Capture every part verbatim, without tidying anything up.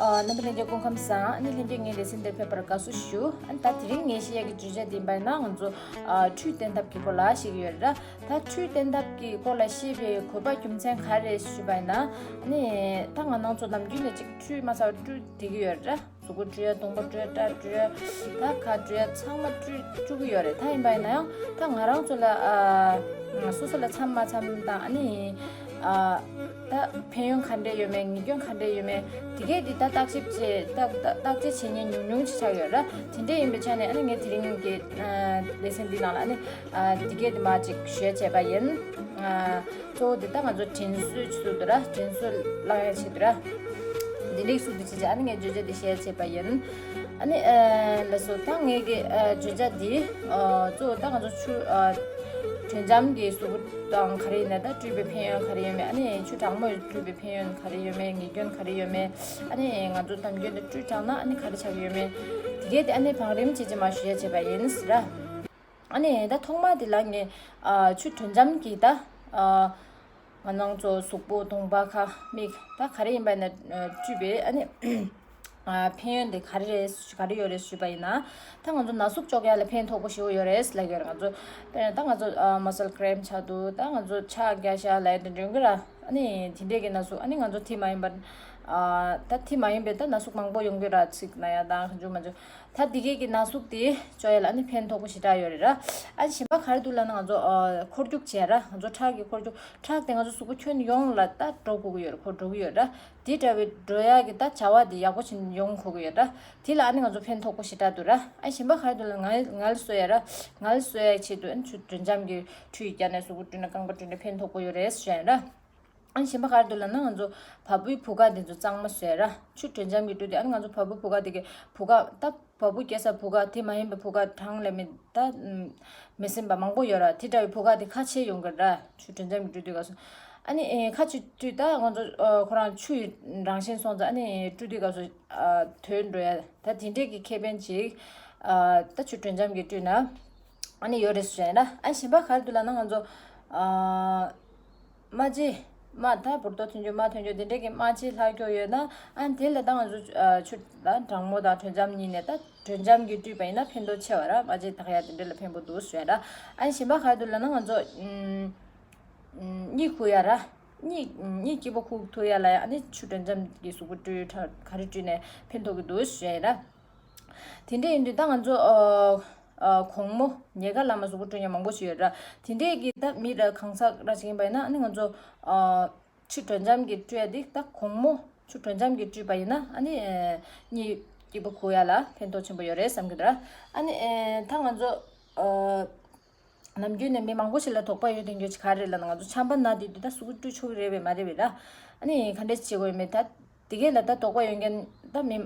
ཨ། རྣམ་པ་ལྷན་རྒྱས་སྐུ་ཁམས་བཟང་། ཨ་ནི་ལྷན་རྒྱས་ངའི་ལེ་ཚན་འདིར་ཕེབས་པར་དགའ་བསུ་ཞུ། ཨ་ནི་ད་དེ་རིང་ངས་བཤད་ཡག་གི་བརྗོད་བྱ་འདི་ཡིན་པ་ཡིན་ན། ང་ཚོ་ཨ་ཁྲུས་བསྟེན་ཐབས་ཀྱི་སྐོར་ལ་བཤད་ཀྱི་ཡོད་རེད། ད་ཁྲུས་བསྟེན་ཐབས་ཀྱི་སྐོར་ལ་བཤད་པའི་དགོས་པ་རྒྱུ་མཚན་ག་རེ་རེད་ཞུས་པ་ཡིན་ན། ཨ་ནི་ད་ང་རང་ཚོ་ནམ་རྒྱུན་ནས་ཅིག་ཁྲུས་མ་ཚར་བར་བཀྲུས་བསྡད་ཀྱི་ཡོད་རེད། གཟུགས་པོ་བཀྲུས་ཡ། གདོང་པ་བཀྲུས་ཡ། སྐྲ་བཀྲུས་ཡ། ད་ཁ་བཀྲུས་ཡ། ཚང་མ་བཀྲུས་བཅུག་གི་ཡོད་རེད། ད་ཡིན་པ་ཡིན་ན་ཡང་ད་ང་རང་ཚོ་ལ་ཨ་སོ་སོ་ལ་འཚམ་མ་འཚམ་དང་། ཨ་ནི་ཨ་ད་ཕན་ཡོན་ག་འདྲས་ཡོད་མེད། ཉེས་སྐྱོན་ག་འདྲས་ཡོད་མེད། དེ་གས་དེ་ད་བརྟག་ཞིབ་བྱེད། བརྟག་བརྟག་བརྟག་དཔྱད་བྱེད་མཁན་ཉུང་ཉུང་ཅིག་ཆགས་ཡོད་ར། དེ་འདྲས་ཡིན་པའི་ཆ་ནས། ཨ་ནི་ངས་དེ་རིང་གི་ཨ་ལེ་ཚན་འདི་ནང་ལ་ཨ་ནི་ཨ་དེ་གས་དེ་མར་ཅིག་ཞུ་ཡ་བྱས་པ་ཡིན། ཨ་གཙོ་བོ་དེ་ད་ང་ཚོ་དྲན་གསོ་བྱེད་དུས་ར། དྲན་གསོ་བསླང་ཡ་བྱེད་དུས་ར། འདི་འདྲས་སུ་དེ་བྱེད་ཅིག་ཨ་ནི་ངས་བརྗོད་བྱ་འདི་བཤད་བྱས་པ་ཡིན། ཨ་ནི་ཨ་ལགས་སོ། ད་ངས་ཀྱི་ཨ་བརྗོད་བྱ་འདི་ཨ་གཙོ་བོ་ད་ང་ཚོ་ཆུ་ཨ་དྲོད་འཇམ་གྱི་གཟུགས་པོ་དང་ག་རེ་ཡིན་ན་ད་བཀྲུས་པའི་ཕན་ཡོན་ག་རེ་ཡོད་མེད། ཨ་ནི་ཆུ་གྲང་མོས་བཀྲུས་པའི་ཕན་ཡོན་ག་རེ་ཡོད་མེད། ཉེས་སྐྱོན་ག་རེ་ཡོད་མེད། ཨ་ནི་ང་ཚོ་ནམ་རྒྱུན་དུ་བཀྲུས་དྲགས་ན་ཨ་ནི་ག་རེ་ཆགས་ཀྱི་ཡོད་མེད། དེ་གས་དེ་ཨ་ནི་བང་རིམ་བྱེད་ཅིག་མར་ཞུ་ཡ་བྱས་པ་ཡིན་ཟེར་ར། ཨ་ནི་ད་ཐོག་མ་དེ་ལ་ངས་ཨ་ཆུ་དྲོད་འཇམ་གྱིས་ད་ཨ་ང་རང་ཚོ་གཟུགས་པོ། གདོང་པ། ཁ། མིག་ད་ག་རེ་ཡིན་པ་ཡིན་ན་ཨ་བཀྲུས་པས། ཨ་ནི་ཨ་ཕན་ཡོན་དེ་ག་རེ་རེད། ག་རེ་ཡོད་རེད་ཞུས་པ་ཡིན་ན། ད་ང་ཚོ་ན་ཟུག་གཅོག་ཡ་ལ་ཕན་ཐོགས་པོ་ཞེ་པོ་ཡོད་རེད་ལབ་ཀྱི་ཡོད་རེད། ང་ཚོ་དཔེར་ན་ད་ང་ཚོ་ཨ་muscle cramp ཆགས་འདུག་ད་ང་ཚོ་ཕྱག་རྒྱག་ཤ་ལབ་ཡ་དེ་འདྲ་ཡོང་གི་ར། ཨ་ནི་དེ་འདྲས་ཀྱི་ན་ཟུག་ཨ་ནི་ང་ཚོ་དེ་མ་ཡིན་པ་ཨ་ད་དེ་མ་ཡིན་པའི་ད་ན་ཟུག་མང་པོ་ཡོང་གི་ར། ཚིགས་ན་ཡ་དང་ག་འཇུ་མ་འཇུ། ད་དེ་གས་ཀྱི་ན་ཟུག་དེ་གཅོག་ཡ་ལ་ཨ་ནི་ཕན་ཐོགས་པོ་ཞེ་དྲག་ཡོད་རེད་ར། ཨ་ནི་གཞན་པ་ག་རེ་འདུག་ལབ་ན། ང་ཚོ་ཨ་འཁོར་རྒྱུག་བྱས་ར། ང་ཚོ་ཁྲག་གི་འཁོར་རྒྱུག་ཁྲག་དེ་ང་ཚོ་གཟུགས་པོ་ཁྱོན་ཡོངས་ལ་ད་འགྲོ་དགོས་ཀྱི་ཡོད་རེད། འཁོར་འགྲོ་གི་ཡོད་ར། དེ་འདྲ་བའི་འགྲོ་ཡ་གི་ད་བྱ་བ་དེ་ཡག་པོ་ཞིག་ཡོང་དགོས་ཀྱི་ཡོད་ར། དེ་ལ་ཨ་ནི་ང་ཚོ་ཕན་ཐོགས་པོ་ཞེ་དྲག་འདུག་ར། ཨ་གཞན་པ་ག་རེ་འདུག་ལབ་ན། ངལ་ངལ་གསོ་ཡ་ར། ངལ་གསོ་ཡ་ཆེད་དུ་ཨ་ནི་ཆུ་དྲོད་འཇམ་གྱི་ཁྲུས་བརྒྱབ་ནས་གཟུགས་པོ་བཀྲུས་ན། རྐང་པ་བཀྲུས་ན་ཕན་ཐོགས་པོ་ཡོད་རེད་ཟེར་ཡ་ར། ཨ་ནི་གཞན་པ་ག་རེ་འདུག་ལབ་ན། ང་ཚོ་བ་སྤུའི་བུ་ག་དེ་ཚོ་གཙང་མ་བཟོས་ར། ཆུ་དྲོད་འཇམ་གྱིས་བཀྲུས་ཏེ། ཨ་ནི་ང་ཚོ་བ་སྤུའི་བུ་ག་དེ་གི་བུ་ག་ད་བ་སྤུ་སྐྱེ་ས་བུ་ག་དེ་མ་ཡིན་པའི་བུ་ག་གྲངས་ལས་མི་ད་མི་ཟིན་པ་མང་པོ་ཡོད་ར། དེ་འདྲ་བའི་བུ་ག་དེ་ཁ་ཕྱེ་ཡོང་གི་ར། ཆུ་དྲོད་འཇམ་གྱིས་བཀྲུས་དུས་སྐབས་སུ། ཨ་ནི་ཨེ་ཁ་ཕྱེ་བཀྲུས། ད་ང་ཚོ་ཨ་ཁོ་རང་ཆུ་ཡི་རང་བཞིན་སོང་ཙང་། ཨ་ནི་བཀྲུས་དུས་སྐབས་སུ་ཨ་དོད་འགྲོ་ཡ། ད་དེ་འདྲས་ཀྱི་ཁེ་ཕན་ཅིག་ཨ་ད་ཆུ་དྲོད་འཇམ་གྱིས་བཀྲུས་ན་ཨ་ནི་ཡོད་རེད་ཟེར་ན། ཨ་གཞན་པ་ག་རེ་འདུག་ལབ་ན། ང་ཚོ་ཨ་རྨ་བྱའི་རྨ་ད་འབུར་ཏོག་ཐོན་རྒྱུ། རྨ་ཐོན་རྒྱུ་དེ་འདྲས་ཀྱི་རྨ་བྱའི་ལྷག་སྐྱོ་ཡོད་ན། ཨ་ནི་དེ་ལ་ད་ང་ཚོ་ཨ་ཆུ་ད་གྲང་མོ་དང་དྲོད་འཇམ་གཉིས་ནས་ད་དྲོད་འཇམ་གྱིས་བཀྲུས་པ་ཡིན་ན་ཕན་ཐོགས་ཆེ་བ་ར། རྨ་བྱའི་དག་ཡ་དེ་འདྲས་ལ་ཕན་པོ་འདུག་ཟེར་ར། ཨ་ནི་གཞན་པ་ག་རེ་འདུག་ལབ་ན། ང་ཚོ་ཨམ་ཨམ་གཉིད་ཁུག་ཡ་ར། གཉིད་གཉིད་སྐྱིད་པོ་ཁུག་ཐུབ་ཡ་ལ་ཡ་ཨ་ནི་ཆུ་དྲོད་འཇམ་གྱི་གཟུགས་པོ་བཀྲུས། ཁྲག་ག་རེ་བཀྲུས་ནས་ཕན་ཐོགས་ཀྱི་འདུག་ཟེར་ར། དེ་འདྲ་ཡིན་དུས་ད་ང་ཚོ་ཨ་ཨ་དགོང་མོ་ཉལ་ཁ་ལ་མ་གཟུགས་པོ་བཀྲུ་མཁན་མང་པོ་ཞིག་ཡོད་ར། དེ་འདྲས་ཀྱི་ད་མི་ར་གང་ཟག་ར་ཅིག་ཡིན་པ་ཡིན་ན། ཨ་ནི་ང་ཚོ་ཨ་ཆུ་དྲོད་འཇམ་གྱིས་བཀྲུ་ཡ་དེ་ད་དགོང་མོ་ཆུ་དྲོད་འཇམ་གྱིས་བཀྲུས་པ་ཡིན་ན། ཨ་ནི་ཨ་གཉིད་སྐྱིད་པོ་ཁུག་ཡ་ལ་ཕན་ཐོགས་ཆེན་པོ་ཡོད་རེད་བསམ་གྱི་འདུག་ར། ཨ་ནི་ཨ་ད་ང་ཚོ་ཨ་ནམ་རྒྱུན་ནས་མི་མང་པོ་ཞིག་ལ་དོགས་པ་ཡོད་དེ་འགྱོད་ཅིག་ག་རེ་རེད་ལབ་ན། ང་ཚོ་ཆམ་པ་ན་དུས་དེ་ད་གཟུགས་པོ་བཀྲུ་ཆོག་གི་རེད་པས་མ་རེད་པས་ར། ཨ་ནི་ག་འདྲས་བྱེད་དགོས་ཡོད་མེད་ད། དེ་གས་ལ་ད་དོགས་པ་ཡོད་མཁན་ད་མི་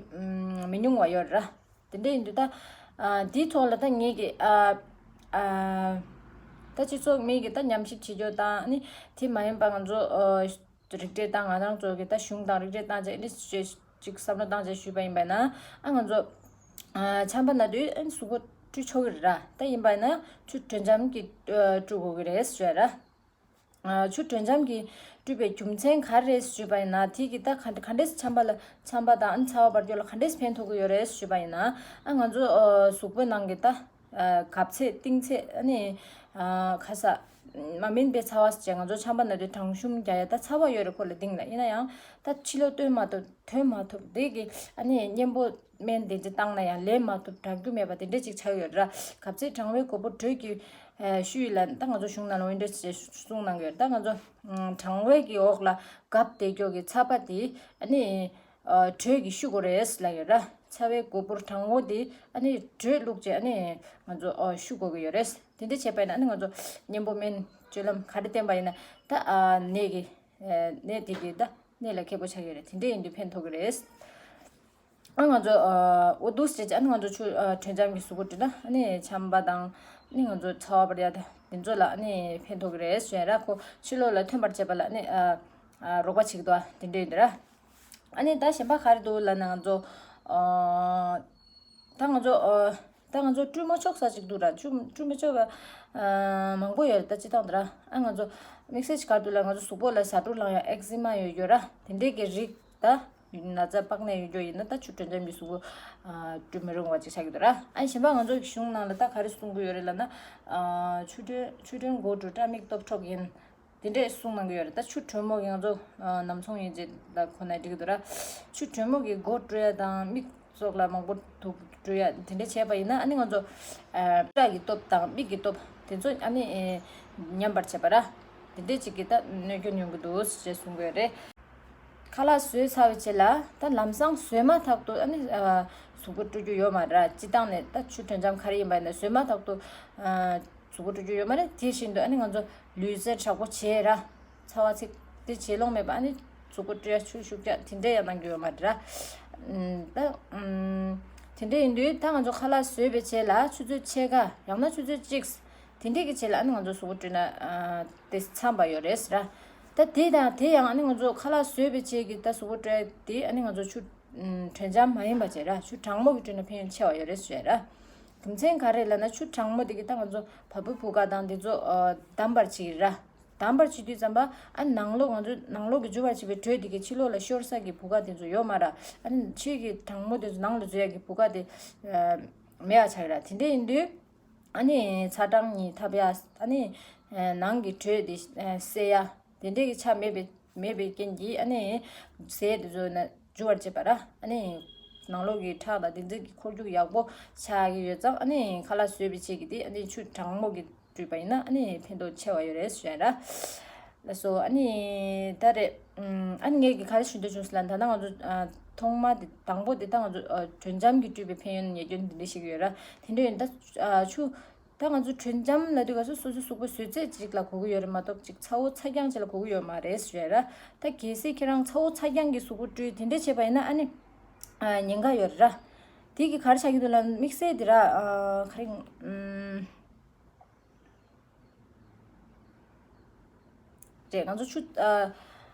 མི་ཉུང་བ་ཡོད་ར། དེ་འདྲ་ཡིན་དུས་ད་ཨ་དེའི་ཐོག་ལ་ད་ངེད་ཀྱི་ཨ་ཨ་ད་སྤྱི་ཚོགས་མི་གི་ད་ཉམས་ཞིབ་བྱེད་རྒྱུ་དང་། ཨ་ནི་དེ་མ་ཡིན་པ་ང་ཚོ་ཨ་རིག་གྲས་དང་། ང་རང་ཚོ་གི་ད་གཞུང་དང་རིག་གྲས་དང་བཅས་ནི་ཅིག་ཅིག་བསམ་བློ་བཏང་བྱས་ཞུས་པ་ཡིན་པ་ན། ཨ་ང་ཚོ་ཨ་ཆམ་པ་ན་དུས་ཨ་ནི་གཟུགས་པོ་བཀྲུ་ཆོག་གི་རེད་ར། ད་ཡིན་པ་ན་ཆུ་དྲོད་འཇམ་གྱིས་ཨ་བཀྲུ་དགོས་ཀྱི་རེད་ཞུ་ཡ་ར། ཨ་ཆུ་དྲོད་འཇམ་གྱིས་བཀྲུས་པའི་རྒྱུ་མཚན་ག་རེ་རེད་ཞུས་པ་ཡིན་ན། དེ་གིས་ད་ག་ག་འདྲས་ཆམ་པ་ལ་ཆམ་པ་དང་ཨ་ནི་ཚ་བ་འབར་རྒྱུ་ལ་ག་འདྲས་ཕན་ཐོགས་ཀྱི་ཡོད་རེད་ཞུས་པ་ཡིན་ན། ཨ་ང་ཚོ་ཨ་གཟུགས་པོའི་ནང་གི་ད་ཨ་གབ་ཚད་གཏིང་ཚད། ཨ་ནི་ཨ་ཁ་ས་མ་སྨིན་པའི་ཚ་བ་ཟེར་བྱས། ང་ཚོ་ཆམ་པ་ན་དུས་གྲང་ཤུམ་རྒྱག་ཡ་ད་ཚ་བ་ཡོད་རེད་ཁོ་ལ་གཏིང་ལ། ཡིན་ན་ཡང་ད་ཕྱི་ལོགས་སྟོན་མ་ཐུབ། ཐོན་མ་ཐུབ། དེ་གི་ཨ་ནི་གཉེན་པོ་སྨན་དེ་འདྲ་བཏང་ན་ཡང་ལས་མ་ཐུབ། དྲག་རྒྱུ་མེད་པ་དེ་འདྲ་ཅིག་ཆགས་ཡོད་ར། གབ་ཚད་གྲང་བའི་གོ་པོ་དྲོད་ཀྱི་ཨ་ཤུལ་ལ། ད་ང་ཚོ་གཞུང་ནང་ལ་འོ་འདྲ་ཞིག་གསུངས་གནང་གི་ཡོད། ད་ང་ཚོ་ཨ་གྲང་བའི་གི་འོག་ལ་གབ་བསྡད་རྒྱུ་གི་ཚ་བ་དེ་ཨ་ནི་ཨ་དྲོད་ཀྱིས་བཤུ་དགོས་རེད་ལབ་ཡོད་ར། ཚ་བའི་གོ་པོ་གྲང་བོ་དེ་ཨ་ནི་དྲོད་བླུགས་བྱས་ཨ་ནི་ང་ཚོ་ཨ་བཤུ་དགོས་ཀྱི་ཡོད་རེད། དེ་འདྲ་བྱས་པ་ཡིན་ན་ཨ་ནི་ང་ཚོ་གཉེན་པོ་སྨན་སྤྱོད་ལམ་ག་རེ་བསྟེན་པ་ཡིན་ན་ད་ཨ་ནད་ཀྱི་ཨ་ནད་དེ་གི་ད་གནད་ལ་འཁེལ་པོ་ཆགས་ཀྱི་རེད། དེ་འདྲ་ཡིན་དུས་ཕན་ཐོགས་ཀྱི་རེད། ཨ་ང་ཚོ་ཨ་འོ་འདུག་སེ་བྱས་ཨ་ནི་ང་ཚོ་ཆུ་ཨ་དྲོད་འཇམ་གྱི་གཟུགས་པོ་བཀྲུས་ན་ཨ་ནི་ཆམ་པ་དང་ཨ་ནི་ང་ཚོ་ཚ་བ་འབར་ཡ་དེ་ཚོ་ལ་ཨ་ནི་ཕན་ཐོགས་ཀྱི་རེད་ཟེར་ར། ཁོ་ཕྱི་ལོགས་ལ་ཐོན་པར་བྱེད་པ་ལ་ཨ་ནི་ཨ་ཨ་རོགས་པ་བྱེད་ཀྱི་འདུག་ཨ་དེ་འདྲ་ཡིན་དུས་ར། ཨ་ནི་ད་གཞན་པ་ག་རེ་འདུག་ལབ་ན། ང་ཚོ་ཨ་ད་ང་ཚོ་ཨ་ད་ང་ཚོ་བཀྲུས་མ་ཆོག་ས་ཅིག་འདུག་ར། བཀྲུས་བཀྲུས་མ་ཆོག་པ་ཨ་མང་པོ་ཡོད་རེད། ད་སྤྱིར་བཏང་དུ་ར། ཨ་ང་ཚོ་དམིགས་བསལ་ཅིག་ག་རེ་འདུག་ལབ། ང་ཚོ་གཟུགས་པོ་ལ་ཟ་འཕྲུག་ལངས་ཡ་ཨེག་ཛི་མ་ཡོད་ཡོད་ར། དེ་འདྲས་ཀྱི་རིགས་ད་ ན་ཚ་པགས་ནད་ཡོད་རྒྱུ་ཡིན་ན་ད་ཆུ་དྲོན་འཇམ་གྱིས་གཟུགས་པོ་ཨ་བཀྲུ་མི་རུང་བ་ཅིག་ཆགས་ཀྱི་འདུག་ར། ཨ་གཞན་པ་ང་ཚོ་གི་གཞུང་ནང་ལ་ད་ག་རེ་གསུང་གི་ཡོད་རེད་ལབ་ན། ཨ་ཆུ་དྲོན་ཆུ་དྲོན་མགོ་བཀྲུ་སྐྲ་མིག་སྟོབས་འཕྲོག་ཡིན། དེ་འདྲས་གསུང་གནང་གི་ཡོད་རེད། ད་ཆུ་དྲོན་མོ་གི་ང་ཚོ་ཨ་ནམ་ཚོང་ཡིན་ཅེས་ལ་གོ་ན་འགྲིག་གི་འདུག་ར། ཆུ་དྲོན་མོ་གི་མགོ་བཀྲུ་ཡ་དང་མིག་སོགས་ལ་མང་པོ་དུག་བཀྲུ་ཡ་དེ་འདྲས་བྱས་པ་ཡིན་ན་ཨ་ནི་ང་ཚོ་ཨ་སྐྲ་གི་སྟོབས་དང་མིག་གི་སྟོབས་དེ་ཚོ་ཨ་ནི་ཨེ་ཉམས་པར་བྱེད་པ་ར། དེ་འདྲས་ཅིག་གིས་ད་གནོད་སྐྱོན་ཡོང་གི་འདུག་ཅེས་གསུང་གི་ཡོད་རེད། ཁ་ལག་བཟས་ཚར་བའི་རྗེས་ལ་ད་ལམ་སང་བཟོས་མ་ཐག་ཏུ་ཨ་ནི་ཨ་གཟུགས་པོ་བཀྲུ་རྒྱུ་ཡོད་མ་རེད། སྤྱིར་བཏང་ནས་ད་ཆུ་དྲོན་འཇམ་ག་རེ་ཡིན་པ་ཡིན་ན་བཟོས་མ་ཐག་ཏུ་ཨ་གཟུགས་པོ་བཀྲུ་རྒྱུ་ཡོད་མ་རེད། དེ་བཞིན་དུ་ཨ་ནི་ང་ཚོ་ལུས་རྩལ་དྲག་པོ་བྱས་ར་ཚ་བ་ཚིག་དེ་བྱེད་ལོང་མེད་པ་ཨ་ནི་གཟུགས་པོ་བཀྲུ་ཡ་ཆུ་ཤུགས་རྒྱག་དེ་འདྲས་ཡང་གནང་རྒྱུ་ཡོད་མ་རེད་ར། ཨམ་ད་ཨམ་དེ་འདྲས་ཡིན་དུས་ད་ང་ཚོ་ཁ་ལག་བཟས་པའི་རྗེས་ལ་ཆུ་ཚོད་ཕྱེད་ཀ་ཡང་ན་ཆུ་ཚོད་གཅིག་དེ་འདྲས་ཀྱི་རྗེས་ལ་ཨ་ནི་ང་ཚོ་གཟུགས་པོ་བཀྲུས་ན་ཨ་དེ་འཚམ་པ་ཡོད་རེད་ཟེར་ར། ད་དེ་དང་དེ་ཡང་ཨ་ནི་ང་ཚོ་ཁ་ལག་བཟས་པའི་རྗེས་ཀྱི་ད་གཟུགས་པོ་བཀྲུ་ཡ་དེ་ཨ་ནི་ང་ཚོ་ཆུ་ཨམ་དྲོན་འཇམ་མ་ཡིན་པ་བྱས་ར་ཆུ་གྲང་མོ་གི་བཀྲུས་ན་ཕན་ཡོན་ཆེ་བ་ཡོད་རེད་ཟེར་ར། རྒྱུ་མཚན་ག་རེ་ལབ་ན་ཆུ་གྲང་མོ་དེ་གི་ད་ང་ཚོ་བ་སྤུའི་བུ་ག་དང་དེ་ཚོ་ཨ་བསྡམས་པར་བྱེད་ཀྱི་ར། བསྡམས་པར་བྱེད་དུས་ཙམ་པ་ཨ་ནང་ལོགས་ང་ཚོ་ནང་ལོགས་ཀྱི་འཇུ་བར་བྱེད་པའི་དྲོད་དེ་གི་ཕྱི་ལོགས་ལ་ཤོར་ས་གི་བུ་ག་དེ་ཚོ་ཡོད་མ་ར། ཨ་ནི་ཕྱི་གི་གྲང་མོ་དེ་ཚོ་ནང་ལ་འཛུལ་ཡ་གི་བུ་ག་དེ་ཨ་མེད་པ་ཆགས་ཀྱི་ར། དེ་འདྲ་ཡིན་དུས། ཨ་ནི་ཚ་གྲང་གཉིས་འཐབ་ཡ། ཨ་ནི་ནང་གི་དྲོད་དེ་སེལ་ཡ་དེ་འདྲས་ཀྱི་ཆ་མེད་པའི་མེད་པའི་རྐྱེན་གྱིས་ཨ་ནི་ཟས་དེ་ཚོ་ན་འཇུ་བར་བྱེད་པ་ར། ཨ་ནི་ནང་ལོགས་ཀྱི་ཁྲག་དང་དེ་ཚོ་གི་འཁོར་རྒྱུག་ཡག་པོ་ཆགས་ཀྱི་ཡོད་ཙང་ཨ་ནི་ཁ་ལག་བཟས་པའི་རྗེས་ཀྱི་དེ་ཨ་ནི་ཆུ་གྲང་མོ་གི་བཀྲུས་པ་ཡིན་ན་ཨ་ནི་ཕན་ཐོགས་ཆེ་བ་ཡོད་རེད་ཟེར་ར། ལགས་སོ། ཨ་ནི་ད་རེད། ཨ་ནི་ངས་ཀྱི་ག་རེ་ཞུ་འདོད་བྱུང་ཟེར་ལ་ད་ལྟ་ང་ཚོ་ཨ་ཐོག་མ་དེ་དང་པོ་དེ་ད་ང་ཚོ་ཨ་དྲོན་འཇམ་གྱིས་བཀྲུས་པའི་ཕན་ཡོན་ཉེས་སྐྱོན་འདི་འདྲ་ཞིག་ཡོད་ར། དེ་འདྲ་ཡིན་ད་ཨ་ཆུ་ད་ང་ཚོ་དྲོན་འཇམ་ལབ་དུས་ག་སོ་སོ་སོའི་གཟུགས་པོ་བཟོ་ཚད་ཅིག་ལ་གོ་གི་ཡོད་རེད་མ་གཏོགས་ཅིག་ཚ་བོ་ཚ་རྐྱང་ཅིག་ལ་གོ་གི་ཡོད་མ་རེད་ཟེར་ར། ད་གལ་སྲིད་ཁྱེད་རང་ཚ་བོ་ཚ་རྐྱང་གི་གཟུགས་པོ་བཀྲུས་དེ་འདྲ་བྱས་པ་ཡིན་ན་ཨ་ནི་ཨ་ཉེན་ཁ་ཡོད་རེད་ར། དེ་གི་ག་རེ་བྱ་གི་འདུག་ལབ་དམིགས་བསལ་དེ་ར་ཨ་ག་རེ་ཨམ། རེད། ང་ཚོ་ཆུ་ཨ་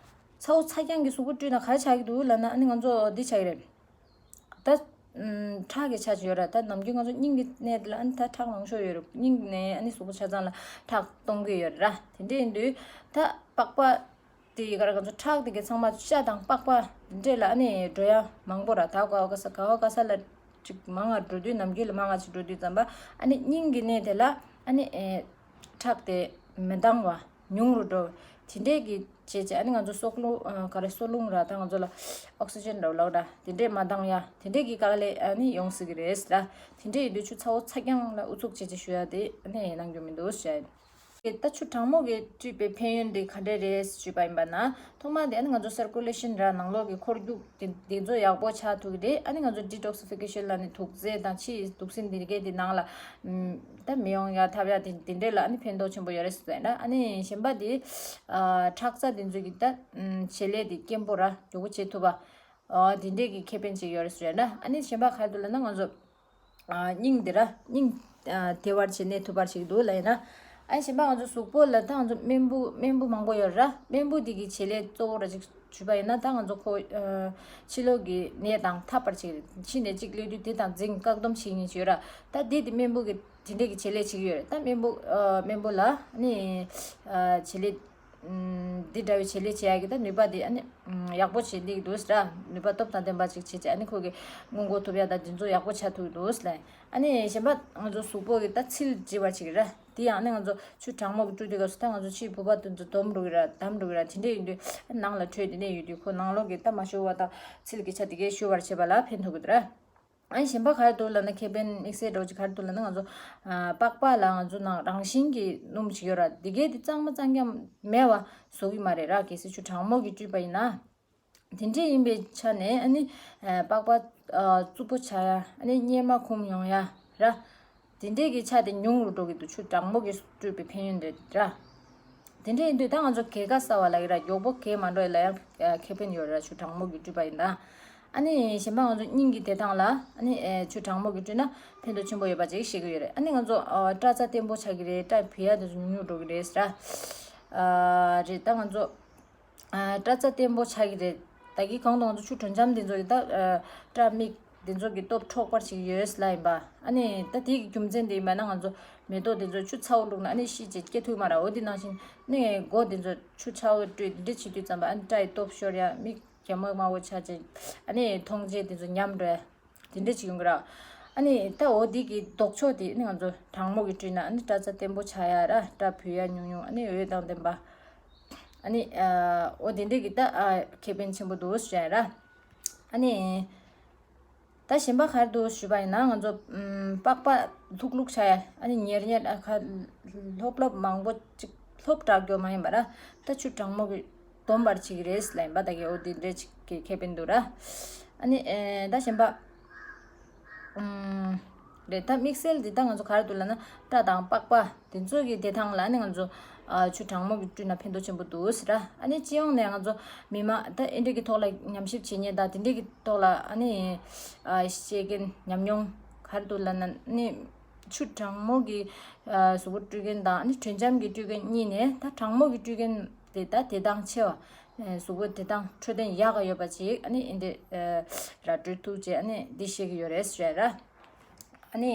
ཚ་བོ་ཚ་རྐྱང་གི་གཟུགས་པོ་བཀྲུས་ན་ག་རེ་ཆགས་ཀྱི་འདུག་ལབ་ན་ཨ་ནི་ང་ཚོ་འདི་ཆགས་ཀྱི་རེད། ད་ཨམ་ཁྲག་གི་ཆ་ཅིག་ཡོད་ར། ད་ནམ་རྒྱུན་ང་ཚོ་སྙིང་གི་ནད་ལ་ཨ་ནི་ད་ཁྲག་མང་ཤོས་ཡོད་རེད། སྙིང་གི་ནད་ཨ་ནི་གཟུགས་པོ་ཆ་ཚང་ལ་ཁྲག་གཏོང་གི་ཡོད་ར། དེ་འདྲ་ཡིན་དུས་ད་པགས་པ་དེ་ཡི་ག་ར་ང་ཚོ་ཁྲག་དེ་གི་ཚང་མ་ཤ་དང་པགས་པ་འདི་འདྲ་ལ་ཨ་ནི་འགྲོ་ཡ་མང་པོ་ར། ད་ག་བ་ག་ས་ག་བ་ག་ས་ལ་ཅིག་མང་ང་འགྲོ་དུས་ནམ་རྒྱུན་ལ་མང་ང་ཅིག་འགྲོ་དུས་ཙམ་པ་ཨ་ནི་སྙིང་གི་ནད་དེ་ལ་ཨ་ནི་ཨེ་ཁྲག་དེ་མི་འདང་བ་ཉུང་རུ་འགྲོ། དེ་འདྲས་ཀྱི་བྱས་བྱས་ཨ་ནི་ང་ཚོ་སྲོག་རླུང་ཨ་ག་རེ་སྲོག་རླུང་ར་ད་ང་ཚོ་ལ་ཨོག་སི་ཇན་ར་ལོག་ར་དེ་འདྲས་མ་འདང་ཡ་དེ་འདྲས་ཀྱི་དཀའ་ལས་ཨ་ནི་ཡོང་སྲིད་ཀྱི་རེད་ར། དེ་འདྲས་ཡིན་དུས་ཆུ་ཚ་བོ་ཚ་རྐྱང་ལ་ཨུ་ཚུགས་བྱས་བྱས་ཞུ་ཡ་དེ་ཨ་ནི་གནང་རྒྱུ་མི་འདུག་ཞུ་ཡ་ཡིན། ད་ཆུ་གྲང་མོ་གིས་བཀྲུས་པའི་ཕན་ཡོན་དེ་ག་འདྲས་རེད་ཞུས་པ་ཡིན་པ་ན། ཐོག་མ་དེ་ཨ་ནི་ང་ཚོ་སར་ཀུ་ལེ་ཤན་ར་ནང་ལོགས་ཀྱི་འཁོར་རྒྱུག་དེ་དེ་ཚོ་ཡག་པོ་ཆགས་ཐུབ་ཀྱི་རེད། ཨ་ནི་ང་ཚོ་ཌི་ཊོག་སི་ཕི་ཀེ་ཤན་ལབ་ནི་དུག་རྫས་དང་ཕྱིའི་དུག་སྲིན་དེ་གས་དེ་ནང་ལ་ཨམ་ད་མི་ཡོང་ཡ་ཐབས་ཡ་དེ་དེ་འདྲས་ལ་ཨ་ནི་ཕན་ཐོགས་ཆེན་པོ་ཡོད་རེད་ཟེར་ན། ཨ་ནི་གཞན་པ་དེ་ཨ་ཁྲག་རྩ་དེ་ཚོ་གི་ད་ཨམ་བྱེད་ལས་དེ་སྐྱེན་པོ་ར་མགྱོགས་པོ་བྱེད་ཐུབ་པ་ཨ་དེ་འདྲས་ཀྱི་ཁེ་ཕན་ཅིག་ཡོད་རེད་ཟེར་ན། ཨ་ནི་གཞན་པ་ག་རེ་འདུག་ལབ་ན་ང་ཚོ། ཨ་སྙིང་འདི་ར་སྙིང་ཨ་བདེ་བར་བྱེད་གནད་ཐུབ་པར་བྱེད་ཀྱི་འདུག་ལབ་ཡིན་ན། ཨ་གཞན་པ་ང་ཚོ་གཟུགས་པོ་ལ་ད་ང་ཚོ་རྨེན་བུ་རྨེན་བུ་མང་པོ་ཡོད་ར། རྨེན་བུ་འདི་གི་བྱེད་ལས་གཙོ་བོ་ར་ཅིག་ཞུས་པ་ཡིན་ན་ད་ང་ཚོ་ཁོ་ཨ་ཕྱི་ལོགས་ཀྱི་ནད་དང་འཐབ་པར་བྱེད་ཀྱི་རེད། ཕྱི་ནས་གཅིག་སླེབས་དུས་དེ་དང་འཛིང་བཀག་སྡོམ་བྱེད་མཁན་ཅིག་ཡོད་ར། ད་འདི་དེ་རྨེན་བུ་གི་དེ་འདྲས་ཀྱི་བྱེད་ལས་བྱེད་ཀྱི་ཡོད་རེད། ད་རྨེན་བུ་ཨ་རྨེན་བུ་ལ་ནི་ཨ་བྱེད་ལས། འདི་འདྲ་བའི་བྱེད་ལས་བྱེད་ཡག་གི་ད་ནུས་པ་དེ་ཨ་ནི་ཡག་པོ་བྱེད་འདི་འདུག་ཟེར། ནུས་པ་སྟོབས་དང་ལྡན་པ་ཅིག་བྱེད་ཅེས་ཨ་ནི་ཁོ་གི་སྔོན་འགོག་ཐུབ་ཡ་ད་འདི་ཚོ་ཡག་པོ་བྱ་ཐུབ་འདུག་ཟེར། ཨ་ནི་གཞན་པ་ང་ཚོ་གཟུགས་པོ་གི་ད་ཚིལ་བརྗེ་བ་ཅིག་ར། དེ་ཡང་ཨ་ནི་ང་ཚོ་ཆུ་གྲང་མོ་གི་བཀྲུ་དུས་སྐབས་སུ་ད་ང་ཚོ་ཕྱིའི་བུ་པ་དེ་ཚོ་འདོམ་འགྲོ་གི་ར་བསྡམས་འགྲོ་གི་ར་དེ་འདྲས་ཡིན་དུས་ནང་ལ་དྲོད་དེ་ནས་ཡོད་དུས་ཁོ་ནང་ལོགས་གི་ད་མ་ཤོར་བ་དང་ཚིལ་གི་ཆ་དེ་གས་ཤོར་བར་བྱེད་པ་ལ་ཕན་ཐོགས་གི་འདུག་ར། ཨ་ནི་གཞན་པ་ག་རེ་འདུག་ལབ་ན་ཁེ་ཕན་དམིགས་བསལ་འདྲ་བོ་ཅིག་ག་རེ་འདུག་ལབ་ན་ང་ཚོ་ཨ་པགས་པ་ལ་ང་ཚོ་ནང་རང་བཞིན་གྱི་སྣུམ་ཞིག་ཡོད་ར། འདི་གས་དེ་གཙང་མ་གཙང་རྐྱང་མེད་པ་བཟོ་གི་མ་རེད་ར། གལ་སྲིད་ཆུ་གྲང་མོ་གིས་བཀྲུས་པ་ཡིན་ན། དེ་འདྲས་ཡིན་པའི་ཆ་ནས་ཨ་ནི་ཨ་པགས་པ་ཨ་རྩུབ་པོ་ཆགས་ཡ་ཨ་ནི་གཉེར་མ་ཁུམ་ཡོང་ཡ་ར། དེ་འདྲས་ཀྱི་ཆ་དེ་ཉུང་རུ་འགྲོ་གི་འདུག་ཆུ་གྲང་མོ་གིས་བཀྲུས་པའི་ཕན་ཡོན་རེད་ར། དེ་འདྲས་ཡིན་དུས་ད་ང་ཚོ་གས་ཁ་ཟ་བ་ལ་ཡི་ར་མགྱོགས་པོ་གས་མ་འགྲོ་ཡི་ལ་ཡང་ཁེ་ཕན་ཡོད་ར། ཆུ་གྲང་མོ་གིས་བཀྲུས་པ་ཡིན་ད། ཨ་ནི་གཞན་པ་ང་ཚོ་སྙིང་གི་བདེ་ཐང་ལ་ཨ་ནི་ཨེ་ཆུ་གྲང་མོ་གིས་བཀྲུས་ན་ཕན་ཐོགས་ཆེན་པོ་ཡོད་པ་ཅིག་ཤེས་ཀྱི་ཡོད་རེད། ཨ་ནི་ང་ཚོ་ཨ་སྐྲ་རྩ་བརྟན་པོ་ཆགས་ཀྱི་རེད། སྐྲ་བུད་ཡ་དེ་ཚོ་ཉུང་ཉུང་འགྲོ་གི་རེད་ཟེར། ཨ་རེད་ད་ང་ཚོ་ཨ་སྐྲ་རྩ་བརྟན་པོ་ཆགས་ཀྱི་རེད། ད་གིན་གོང་དུ་ང་ཚོ་ཆུ་དྲོན་འཇམ་དེ་ཚོ་གི་ད་ཨ་སྐྲ་མིག་དེ་ཚོ་གི་སྟོབས་འཕྲོག་པར་བྱེད་ཀྱི་ཡོད་ལབ་ཡིན་པ། ཨ་ནི་ད་དེའི་གི་རྒྱུ་མཚན་དེ་ཡིན་པ་ན་ང་ཚོ་མེ་ཏོག་དེ་ཚོ་ཆུ་ཚ་བོ་བླུགས་ན་ཨ་ནི་ཤི་བྱས་སྐྱེ་ཐུབ་མ་རེད། འོ་དེ་ནང་བཞིན་ནི་མགོ་དེ་ཚོ་ཆུ་ཚ་བོ་བཀྲུས་དེ་འདྲས་བྱེད་དུས་ཙམ་པ་ཨ་ནི་སྐྲ་ཡི་སྟོབས་ཤོར་ཡ་མིག་ རྒྱ་མ་དམར་པོ་ཆགས་བྱས། ཨ་ནི་མཐོང་ཆས་དེ་ཚོ་ཉམས་འགྲོ་ཡ། དེ་འདྲ་ཅིག་ཡོང་གི་ར། ཨ་ནི་ད་འོ་དེ་གི་ལྡོག་ཕྱོགས་དེ་ཨ་ནི་ང་ཚོ་གྲང་མོ་གི་བཀྲུས་ན་ཨ་ནི་སྐྲ་རྩ་བརྟན་པོ་ཆགས་ཡ་ར། སྐྲ་བུད་ཡ་ཉུང་ཉུང་། ཨ་ནི་འོད་དང་ལྡན་པ། ཨ་ནི་ཨ་འོ་དེ་འདྲ་གི་ད་ཨ་ཁེ་ཕན་ཆེན་པོ་འདུག་ཟེར་ཡ་ར། ཨ་ནི། ད་གཞན་པ་ག་རེ་འདུག་ཞུས་པ་ཡིན་ན། ང་ཚོ་ཨམ་པགས་པ་ལྷུག་ལྷུག་ཆགས་ཡ། ཨ་ནི་ཉེར་ཉེར། ཨ་ཁ་ལྷོབ་ལྷོབ་མང་པོ་ཅིག་ལྷོབ་དྲགས་རྒྱུ་མ་ཡིན་པ་ར། ད་ཆུ་གྲང་མོ་གིས་སྡོམ་པར་བྱེད་ཀྱི་རེད་ལབ་ཡིན་པ། ད་གི་འོ་དེ་འདྲས་ཅིག་གི་ཁེ་ཕན་འདུག་ར། ཨ་ནི་ཨེ་ད་གཞན་པ་ཨམ་རེད། ད་དམིགས་བསལ་འདི་ད་ང་ཚོ་ག་རེ་འདུག་ལབ་ན། སྐྲ་དང་པགས་པ་དེ་ཚོ་གི་བདེ་ཐང་ལ་ཨ་ནི་ང་ཚོ་ཨ་ཆུ་གྲང་མོ་གིས་བཀྲུས་ན་ཕན་ཐོགས་ཆེན་པོ་འདུག་ཟེར་ར། ཨ་ནི་སྤྱི་ཡོངས་ནས་ང་ཚོ་མི་མང་ད་ཨེ་འདྲ་གི་ཐོག་ལ་ཉམས་ཞིབ་བྱེད་མཁན་དང་དེ་འདྲ་གི་ཐོག་ལ་ཨ་ནི་ཨ་བཤད་མཁན་ཉམས་མྱོང་ག་རེ་འདུག་ལབ་ན། ཨ་ནི་ཆུ་གྲང་མོ་གིས་ཨ་གཟུགས་པོ་བཀྲུས་མཁན་དང་ཨ་ནི་དྲོད་འཇམ་གྱིས་བཀྲུས་མཁན་གཉིས་ནས་ད་གྲང་མོ་གིས་བཀྲུས་མཁན་དེ་ད་བདེ་ཐང་ཆེ་བ། ཨ་གཟུགས་པོ་བདེ་ཐང་འཕྲོད་བསྟེན་ཡག་ག་ཡོད་པ་ཅིག་ཨ་ནི་ཨེ་འདྲ་ཨ་ར་སྤྲོད་ཐུབ་ཅེས་ཨ་ནི་འདི་བཤད་ཀྱི་ཡོད་རེད་ཟེར་ར། ཨ་ནི།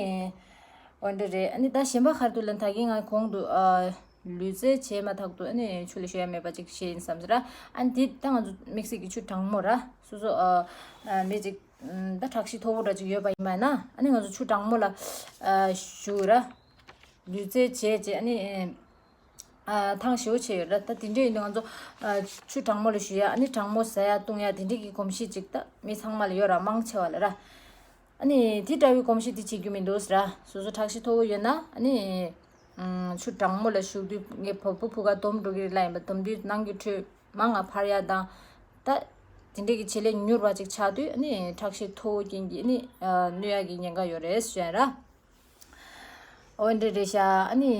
འོ་འདྲ་རེད། ཨ་ནི་ད་གཞན་པ་ག་རེ་འདུག་ལབ་ན། ད་གིན་ང་གོང་དུ་ཨ་ལུས་རྩལ་བྱས་མ་ཐག་ཏུ་ཨ་ནི་ཆུ་ལ་ཞུགས་ཡ་མེད་པ་ཅིག་བཤད་ཡིན་བསམ་ཟེར་ར། ཨ་ནི་འདི་ད་ང་ཚོ་དམིགས་བསལ་གྱི་ཆུ་གྲང་མོ་ར། སོ་སོ་ཨ་ཨ་མི་ཅིག་ཨམ་ད་ཁྲག་ཤེད་མཐོ་པོ་འདྲ་ཅིག་ཡོད་པ་ཡིན་པ་ཡིན་ན། ཨ་ནི་ང་ཚོ་ཆུ་གྲང་མོ་ལ་ཨ་ཞུགས་ར། ལུས་རྩལ་བྱས་བྱས་ཨ་ནི་ཨ་ཐང་ཞེ་པོ་ཆེ་ཡོད་ར། ད་དེ་འདྲ་ཡིན་དུས་ང་ཚོ་ཨ་ཆུ་གྲང་མོ་ལ་ཞུགས་ཡ། ཨ་ནི་གྲང་མོ་ཟ་ཡ་བཏུང་ཡ་དེ་འདྲ་གི་གོམས་གཤིས་ཅིག་ད་མི་ཚང་མ་ལ་ཡོད་ར། མང་ཆེ་བ་ལ་ར། ཨ་ནི་དེ་འདྲ་བའི་གོམས་གཤིས་དེ་བྱེད་རྒྱུ་མི་འདུག་ཟེར་ར། སོ་སོ་ཁྲག་ཤེད་མཐོ་པོ་ཡོད་ན་ཨ་ནི་ཨམ་ཆུ་གྲང་མོ་ལ་ཞུགས་དུས་ངས་བ་སྤུ་བུ་ག་སྡོམ་འགྲོ་གི་རེད་ལབ་ཡིན་པ། སྡོམ་དུས་ནང་གི་དྲོད་མང་ང་འཕར་ཡ་དང་། ད་དེ་འདྲ་གི་བྱེད་ལས་མྱུར་བ་ཅིག་ཆགས་དུས་ཨ་ནི་ཁྲག་ཤེད་མཐོ་པོ་རྐྱེན་གྱིས་ཨ་ནི་ཨ་གནོད་ཡ་གི་ཉེན་ཁ་ཡོད་རེད་ཟེར་ར། འོ་འདྲ་རེད་ཤག་ཨ་ནི་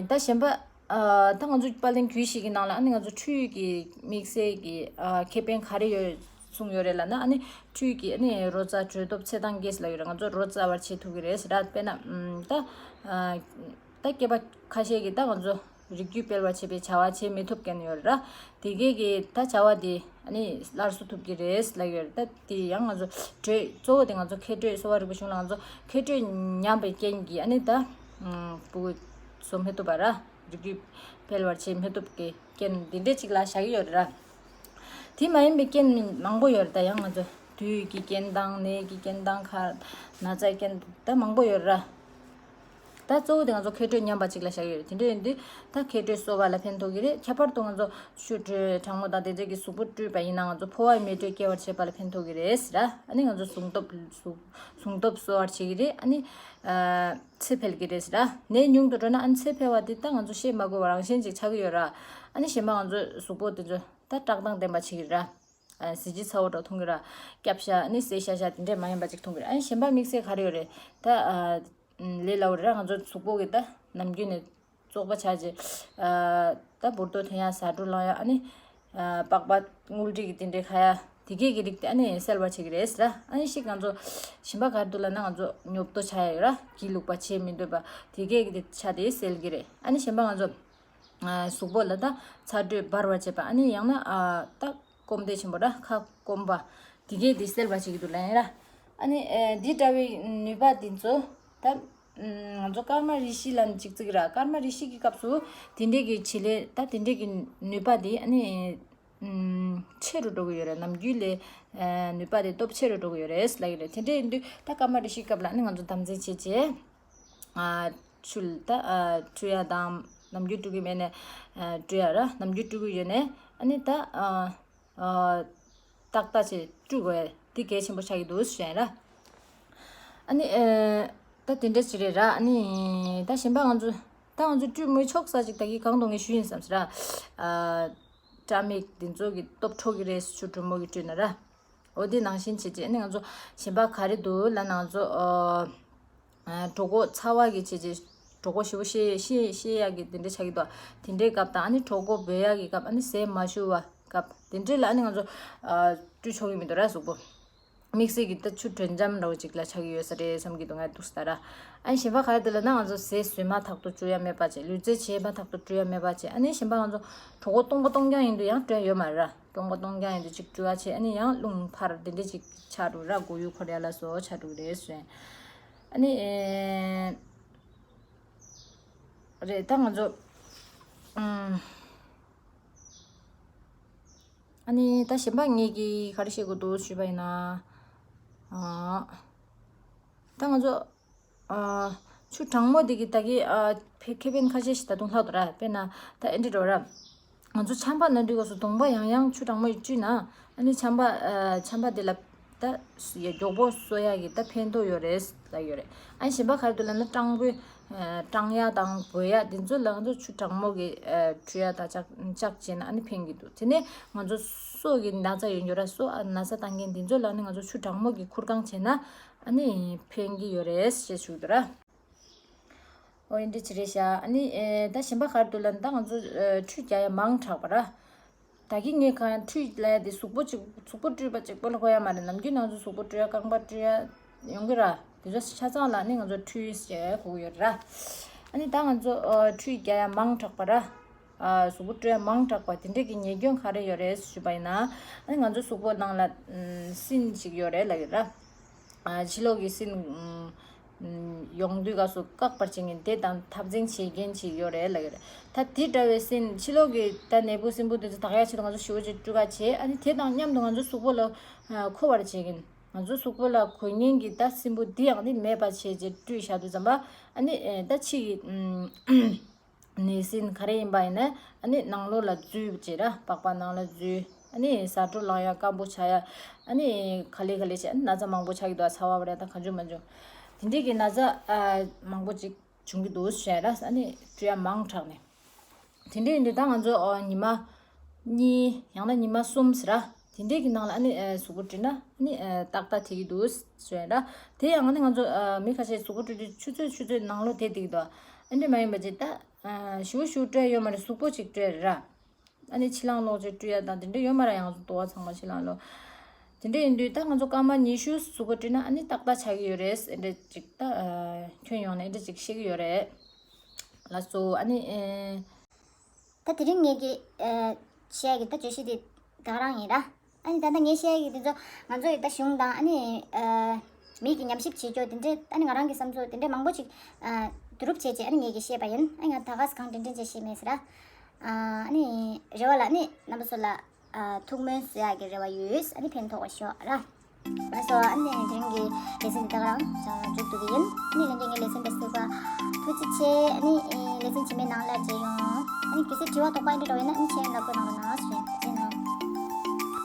ད་གཞན་པ་ཨ་ད་ང་ཚོ་དཔལ་ལྡན་རྒྱུད་བཞི་གི་ནང་ལ་ཨ་ནི་ང་ཚོ་ཁྲུས་ཀྱི་དམིགས་བསལ་གྱི་ཨ་ཁེ་ཕན་ག་རེ་ཡོད་གསུངས་ཡོད་རེད་ལབ་ན། ཨ་ནི་ཁྲུས་ཀྱི་ཨ་ནི་རོ་ཙ་དྲོད་སྟོབས་ཚེ་དང་རྒྱས་ལབ་ཡོད་རེད། ང་ཚོ་རོ་ཙ་བར་བྱེད་ཐུབ་ཀྱི་རེད་ཟེར་ར། དཔེར་ན་ཨམ་ད་ཨ་ད་སྐྱེས་པ་ཁ་ཤས་ཀྱིས་ད་ང་ཚོ་རིགས་རྒྱུད་སྤེལ་བར་བྱེད་པའི་བྱ་བ་བྱེད་མི་ཐུབ་མཁན་ཡོད་རེད་ར། དེ་གས་ཀྱི་ད་བྱ་བ་དེ་ཨ་ནི་སླར་གསོ་ཐུབ་ཀྱི་རེད་ལབ་ཡོད་རེད། ད་དེ་ཡང་ང་ཚོ་དྲོད་གཙོ་བོ་དེ་ང་ཚོ་མཁལ་དྲོད་གསོ་བ་རིག་པའི་གཞུང་ལ་ང་ཚོ་མཁལ་དྲོད་ཉམས་པའི་རྐྱེན་གྱིས་ཨ་ནི་ད་ཕྲུ་གུ་བཟོ་མི་ཐུབ་པ་ར། རིགས་རྒྱུད་སྤེལ་བར་བྱེད་མི་ཐུབ་ཀྱི་རྐྱེན་འདི་འདྲས་ཅིག་ལ་བཞག་གི་ཡོད་རེད་ར། དེ་མ་ཡིན་པའི་རྐྱེན་མང་པོ་ཡོད་རེད། ད་ཡང་ང་ཚོ་དུས་ཀྱི་རྐྱེན་དང་ནད་ཀྱི་རྐྱེན་དང་ཁ་ན་ཚའི་རྐྱེན་ད་མང་པོ་ཡོད་རེད་ར། ད་གཙོ་བོ་དེ་ང་ཚོ་མཁལ་དྲོད་ཉམས་པ་ཅིག་ལ་བཞག་ཡོད་རེད། དེ་འདྲ་ཡིན་དུས་ད་མཁལ་དྲོད་གསོ་བ་ལ་ཕན་ཐོགས་ཀྱི་རེད། ཁྱད་པར་དུ་ང་ཚོ་ཆུ་དྲོད་གྲང་མོ་དང་དེ་འདྲ་གི་གཟུགས་པོ་བཀྲུས་པ་ཡིན་ན་ང་ཚོ་ཕོ་བའི་མེ་དྲོད་སྐྱེ་བར་བྱེད་པ་ལ་ཕན་ཐོགས་ཀྱི་རེད་ཟེར་ར། ཨ་ནི་ང་ཚོ་ཟུངས་སྟོབས་ཟུངས་ཟུངས་སྟོབས་གསོ་བར་བྱེད་ཀྱི་རེད། ཨ་ནི་ཨ་ཚེ་འཕེལ་གྱི་རེད་ཟེར་ར། ནད་ཉུང་དུ་འགྲོ་ན་ཨ་ནི་ཚེ་འཕེལ་བ་དེ་ད་ང་ཚོ་བཤད་མ་དགོས་པ་རང་བཞིན་ཅིག་ཆགས་ཀྱི་ཡོད་ར། ཨ་ནི་གཞན་པ་ང་ཚོ་གཟུགས་པོ་དེ་ཚོ་ད་བཀྲག་མདངས་ལྡན་པ་བྱེད་ཀྱི་རེད་ར། ཨ་གཟི་བརྗིད་ཚ་བོ་འདྲ་མཐོང་གི་ར། སྐྱབས་ཤ་ནི་སེ་ཤ་ཤ་དེ་འདྲས་མ་ཡིན་པ་ཅིག་མཐོང་གི་ར། ཨ་གཞན་པ་དམིགས་བསལ་ག་རེ་ཡོད་རེད། ད་ཨ་ལས་སླ་བོ་རེད་ར། ང་ཚོ་གཟུགས་པོ་གི་ད་ནམ་རྒྱུན་ནས་བཙོག་པ་ཆགས་རྗེས་ཨ་ད་འབུར་ཏོ་འཐེན་ཡ། ཟ་འཕྲུག་ལངས་ཡ། ཨ་ནི་ཨ་པགས་པ་རྔུལ་དྲི་གི་དེ་འདྲས་ཁ་ཡ། དེ་གས་ཀྱི་རིགས་དེ་ཨ་ནི་སེལ་བར་བྱེད་ཀྱི་རེད་ཟེར་ར། ཨ་ནི་ཞིག་ང་ཚོ་གཞན་པ་ག་རེ་འདུག་ལབ་ན། ང་ཚོ་ཉོབ་ཏོ་ཆགས་ཡ་ཡོད་ར། སྒྱིད་ལུག་པ་བྱེད་མི་འདོད་པ་དེ་གས་ཀྱི་དེ་ཆ་དེ་སེལ་གྱི་རེད། ཨ་ནི་གཞན་པ་ང་ཚོ། ཨ་གཟུགས་པོ་ལ་ད་ཚ་དྲོད་འབར་བར་བྱེད་པ། ཨ་ནི་ཡང་ན་ཨ་ད་སྐོམ་དད་ཆེན་པོ་ར། ཁ་སྐོམ་པ་དེ་གས་དེ་སེལ་བ་བྱེད་ཀྱི་འདུག་ལབ་ཡིན་ར། ཨ་ནི་ཨེ་འདི་འདྲ་བའི་ནུས་པ་དེ་ཚོ་ད་ང་ཚོ་ཀརྨ་རི་ཤི་ལ་ཅིག་བརྩི་གི་ར། ཀརྨ་རི་ཤི་གི་སྐབས་སུ་དེ་འདྲས་ཀྱི་བྱེད་ལས་ད་དེ་འདྲས་ཀྱི་ནུས་པ་དེ་ཨ་ནི་ཨམ་ཆེ་རུ་འགྲོ་གི་ཡོད་རེད། ནམ་རྒྱུན་ལས་ཨ་ནུས་པ་དེ་སྟོབས་ཆེ་རུ་འགྲོ་གི་ཡོད་རེད་ལབ་ཀྱི་རེད། དེ་འདྲས་ཡིན་དུས་ད་ཀརྨ་རི་ཤི་སྐབས་ལ་ཨ་ནི་ང་ཚོ་དམ་འཛིན་བྱེད་བྱེད། ཨ་ཆུ་ལ་ད་ཨ་བཀྲུ་ཡ་དང་། ནམ་རྒྱུན་བཀྲུ་གི་མེད་ནས་ཨ་བཀྲུ་ཡ་ར། ནམ་རྒྱུན་བཀྲུ་གི་ཡོད་ནས་ཨ་ནི་ད་ཨ་ཨ་ཏག་ཏག་བྱས་བཀྲུ་དགོས་ཡ་དེ་གལ་ཆེན་པོ་ཆགས་ཀྱི་འདུག་ཟེར་ཡ་ར། ཨ་ནི་ཨེ་ད་དེ་འདྲ་ཞིག་རེད་ར། ཨ་ནི་ད་གཞན་པ་ང་ཚོ་ད་ང་ཚོ་བཀྲུ་མི་ཆོག་ས་ཅིག་ད་གི་གང་དུ་ངས་ཞུས་ཡིན་བསམ་ཟེར་ར། ཨ་སྐྲ་མིག་དེ་ཚོ་གི་སྟོབས་འཕྲོག་གི་རེད། ཆུ་དྲོན་མོ་གི་བཀྲུས་ན་ར། འོ་དེ་ནང་བཞིན་བྱེད་ཅེས་ནི་ང་ཚོ་གཞན་པ་ག་རེ་འདུག་ལབ་ན། ང་ཚོ་ཨ་ཨ་གྲོད་ཁོག་ཚ་བ་གི་བྱེད་ཅེས། གྲོད་ཁོག་ཞེ་པོ་བཤལ་བཤལ་བཤལ་ཡག་གི་དེ་འདྲ་ཆགས་ཀྱི་འདུག་དེ་འདྲའི་སྐབས་དང་། ཨ་ནི་གྲོད་ཁོག་སྦོས་ཡག་གི་སྐབས། ཨ་ནི་ཟས་མ་ཞུ་བ་སྐབས། དེ་འདྲ་ལ་ཨ་ནི་ང་ཚོ་ཨ་བཀྲུ་ཆོག་གི་མི་འདུག་ར། གཟུགས་པོ་དམིགས་བསལ་གྱི་ད་ཆུ་དྲོན་འཇམ་འདྲ་བོ་ཅིག་ལ་ཆགས་ཀྱི་ཡོད་ས་རེད་བསམ་གྱི་འདུག་ང་འདུག་ས་ར། ཨ་ནི་གཞན་པ་ག་རེ་འདུག་ལབ་ན། ང་ཚོ་ཟས་ཟོས་མ་ཐག་ཏུ་བཀྲུ་ཡ་མེད་པ་བྱས། ལུས་རྩལ་བྱས་མ་ཐག་ཏུ་བཀྲུ་ཡ་མེད་པ་བྱས། ཨ་ནི་གཞན་པ་ང་ཚོ་གྲོད་ཁོག་སྟོང་པ་སྟོང་རྐྱང་ཡིན་དུས་ཡང་བཀྲུ་ཡ་ཡོད་མ་རེད་ར། སྟོང་པ་སྟོང་རྐྱང་ཡིན་དུས་ཅིག་བཀྲུ་བ་བྱས། ཨ་ནི་ཡང་རླུང་འཕར་དེ་འདྲ་ཅིག་ཆགས་འགྲོ་ར། མགོ་ཡུ་འཁོར་ཡ་ལ་སོགས་ཆགས་འགྲོ་གི་རེད་ཟེར། ཨ་ནི་ཨེ་རེད། ད་ང་ཚོ་ཨམ། ཨ་ནི་ད་གཞན་པ་ངེད་ཀྱིས་ག་རེ་བཤད་དགོས་འདུག་ཞུས་པ་ཡིན་ན། ཨ། ད་ང་ཚོ། ཨ། ཆུ་གྲང་མོ་དེ་གི་ད་གི་ཨ། ཕེ་ཁེ་ཕན་ཁ་ཤས་ཤིག་ད་དུང་ལྷག་འདུག་ར། དཔེར་ན་ད་ཨེ་འདྲ་འགྲོ་ར། ང་ཚོ་ཆམ་པ་ན་དུས་སྐབས་སུ་གདོང་པ་ཡང་ཡང་ཆུ་གྲང་མོ་ཡིས་བཀྲུས་ན། ཨ་ནི་ཆམ་པ་ཨ། ཆམ་པ་དེ་ལ་ད་ཡ་མགྱོགས་པོ་གསོ་ཡག་གི་ད་ཕན་ཐོགས་ཡོད་རེད་ལབ་ཡོད་རེད། ཨ་ནི་གཞན་པ་ག་རེ་འདུག་ལབ་ན་སྐྲངས་པོའི་ཨ། སྐྲངས་ཡག་དང་འབོལ་ཡག་དེ་ཚོ་ལ་ང་ཚོ་ཆུ་གྲང་མོ་གི་ཨ། བཀྲུ་ཡག་ད་ལྕགས་ལྕགས་བྱས་ན་ཨ་ནི་ཕན་གི་འདུག་དེ་ནས་ང་ཚོ་སོ་གི་ན་ཚ་ཡོད་འགྱུར་ར། སོ་ཨ། ན་ཚ་བཏང་མཁན་དེ་ཚོ་ལ་ནི་ང་ཚོ་ཆུ་གྲང་མོ་གི་ཁུར་གང་བྱས་ན་ཨ་ནི་ཕན་གི་ཡོད་རེད་ཞེས་ཞུ་གི་འདུག་ར། ཨོ་ཨེ་འདྲ་ཅིག་རེད་ཤག་ཨ་ནི་ཨེ། ད་གཞན་པ་ག་རེ་འདུག་ལབ་ན་ད་ང་ཚོ་ཨེ། ཁྲུས་རྒྱག་ཡ་མང་དྲགས་པ་ར། ད་གིན་ངས་གང་ཁྲུས་ལབ་ཡ་དེ་གཟུགས་པོ་གཅིག་གཟུགས་པོ་བཀྲུས་པ་གཅིག་པོ་ལ་གོ་ཡ་མ་རེད། ནམ་རྒྱུན་ང་ཚོ་གཟུགས་པོ་བཀྲུ་ཡ་རྐང་པ་བཀྲུ་ཡ་ཡོང་གི་ར། དེ་ཚོ་ཆ་ཚང་ལ་ནི་ང་ཚོ་ཁྲུས་ཟེར་གོ་གི་ཡོད་ར། ཨ་ནི་ད་ང་ཚོ་ཨེ། ཁྲུས་རྒྱག་ཡ་མང་དྲགས་པ་ར། ཨ། གཟུགས་པོ་བཀྲུ་ཡ་མང་དྲགས་པ་དེ་འདྲས་ཀྱི་ཉེས་སྐྱོན་ག་རེ་ཡོད་རེད་ཞུས་པ་ཡིན་ན། ཨ་ནི་ང་ཚོ་གཟུགས་པོ་ནང་ལ་ཨམ། སྲིན་ཞིག་ཡོད་རེད་ལབ་ཡོད་ར། ཨ། ཕྱི་ལོགས་ཀྱི་སྲིན་ཨམ། ཡོང་དུས་སྐབས་སུ་བཀག་པར་བྱེད་མཁན་དེ་དང་འཐབ་འཛིང་བྱེད་མཁན་ཞིག་ཡོད་རེད་ལབ་ཡོད་རེད། ད་དེ་འདྲ་བའི་སྲིན་ཕྱི་ལོགས་ཀྱི་ད་ནད་འབུ་སྲིན་འབུ་དེ་ཚོ་དག་ཡ་ཆེད་དུ་ང་ཚོ་ཞི་བ་ཅིག་བཀྲུ་ག་བྱེད། ཨ་ནི་དེ་དང་མཉམ་དུ་ང་ཚོ་གཟུགས་པོ་ལ་ཨ། མཁོ་བར་བྱེད་མཁན། ང་ཚོ་གཟུགས་པོ་ལ་གོ་མཁན་གྱི་ད་སྲིན་འབུ་འདི་ཡང་ནི་མེད་པ་བྱས་རྗེས་བཀྲུས་བཞག་དུས་ཙམ་པ། ཨ་ནི་ཨེ། ད་ཕྱི་གི་ཨམ། ནད་སྲིན་ག་རེ་ཡིན་པ་ཡིན་ན་ཨ་ནི་ནང་ལོགས་ལ་འཛུལ་བྱས་ར། པགས་པ་ནང་ལ་འཛུལ། ཨ་ནི་ཟ་འཕྲུག་ལངས་ཡ་སྐམ་པོ་ཆགས་ཡ། ཨ་ནི་ག་ལེ་ག་ལེ་བྱས་ཨ་ནི་ན་ཚ་མང་པོ་ཆགས་ཀྱི་འདུག་ཚ་བ་བ་རེད་དང་གང་བྱུང་མང་བྱུང་། དེ་འདྲས་ཀྱི་ན་ཚ་ཨ། མང་པོ་ཅིག་བྱུང་གི་འདུག་ཟེར་ར། ཨ་ནི་བཀྲུ་ཡ་མང་དྲགས་ནས། དེ་འདྲས་ཡིན་དུས་ད་ང་ཚོ་ཨ། ཉི་མ་གཉིས་ཡང་ན་ཉི་མ་གསུམ་ཟེར་ར། དེ་འདྲས་ཀྱི་ནང་ལ་ཨ་ནི་ཨ། གཟུགས་པོ་བཀྲུས་ན་ཨ་ནི་ཨ། ཏག་ཏག་ཐིག་གི་འདུག་ཟེར་ར། དེ་ཡང་ཨ་ནི་ང་ཚོ་ཨ། མི་ཁ་ཤས་གཟུགས་པོ་བཀྲུས་དུས་ཆུ་ཚོད་ཆུ་ཚོད་ནང་ལོགས་དེ་ཐིག་གི་འདུག་ཨ་འདྲས་མ་ཡིན་པ་ཅིག་ད་ཨ། ཞུ་ཞུ་བཀྲུ་ཡ་ཡོད་མ་རེད། གཟུགས་པོ་ཅིག་བཀྲུ་ཡ་རེད་ར། ཨ་ནི་ཕྱི་ལང་ལོག་ཅིག་བཀྲུ་ཡ་དང་དེ་འདྲ་ཡོད་མ་རེད། ཡང་ཚོ་དོ་བ་ཚང་མ་ཕྱི་ལང་ལོག་དེ་འདྲ་ཡིན་དུས་ད་ང་ཚོ་སྐར་མ་ཉི་ཤུ་གཟུགས་པོ་བཀྲུས་ན་ཨ་ནི་ཏག་ཏག་ཆགས་ཀྱི་ཡོད་རེད། ཨེ་འདྲ་ཅིག་ད་ཨ། ཁྱོན་ཡོངས་ནས་ཨེ་འདྲ་ཅིག་བཤད་ཀྱི་ཡོད་རེད། ལགས་སོ། ཨ་ནི་ཨེ། ད་དེ་རིང་ངེད་ཀྱི་ཨེ། བཤད་ཀྱི་ད་བརྗོད་གཞི་དེ་ད་ག་རང་ཡིན་ར། ཨ་ནི་ད་ལྟ་ངས་བཤད་ཀྱི་དེ་ཚོ་ང་ཚོ་ཡི་ད་གཞུང་དང་ཨ་ནི་ཨེ། མི་གི་ཉམས་ཞིབ་བྱེད་རྒྱུ་དེ་འདྲས། ཨ་ནི་ང་རང་གི་བསམ་ཚུལ་དེ་འདྲས་མང་པོ་ཅིག་ཨ། བསྡུ་རུབ་བྱས་རྗེས་ཨ་ནི་ངེད་ཀྱིས་བཤད་པ་ཡིན། ཨ་ནི་ང་ད་ག་སེ་གང་དྲན་དྲན་བྱས་བཤད་མེད་ཟེར་ར། ཨ་ནི་རེ་བ་ལ་ཨ་ནི་རྣམ་པ་ཚོ་ལ་ཨ། ཐུགས་སྨོན་གསོ་ཡག་གི་རེ་བ་ཡོད། ཨ་ནི་ཕན་ཐོགས་པ་ཤོག་ར། ལགས་སོ། ཨ་ནི་དེ་རིང་གི་ལེ་ཚན་འདི་ད་ག་རང་མཇུག་བསྡུ་གི་ཡིན། ཨ་ནི་ལྷན་རྒྱས་ངའི་ལེ་ཚན་འདི་གཟིགས་པ་ཐུགས་རྗེ་ཆེ། ཨ་ནི་ལེ་ཚན་རྗེས་མའི་ནང་ལ་མཇལ་ཡོང་། ཨ་ནི་གལ་སྲིད་དྲི་བ་དོགས་པ་ཨེ་འདྲ་འདྲ་བོ་ཡོད་ན་ཨ་ནི་མཆན་ལ་བཀོད་གནང་རོགས་གནང་ཞུ།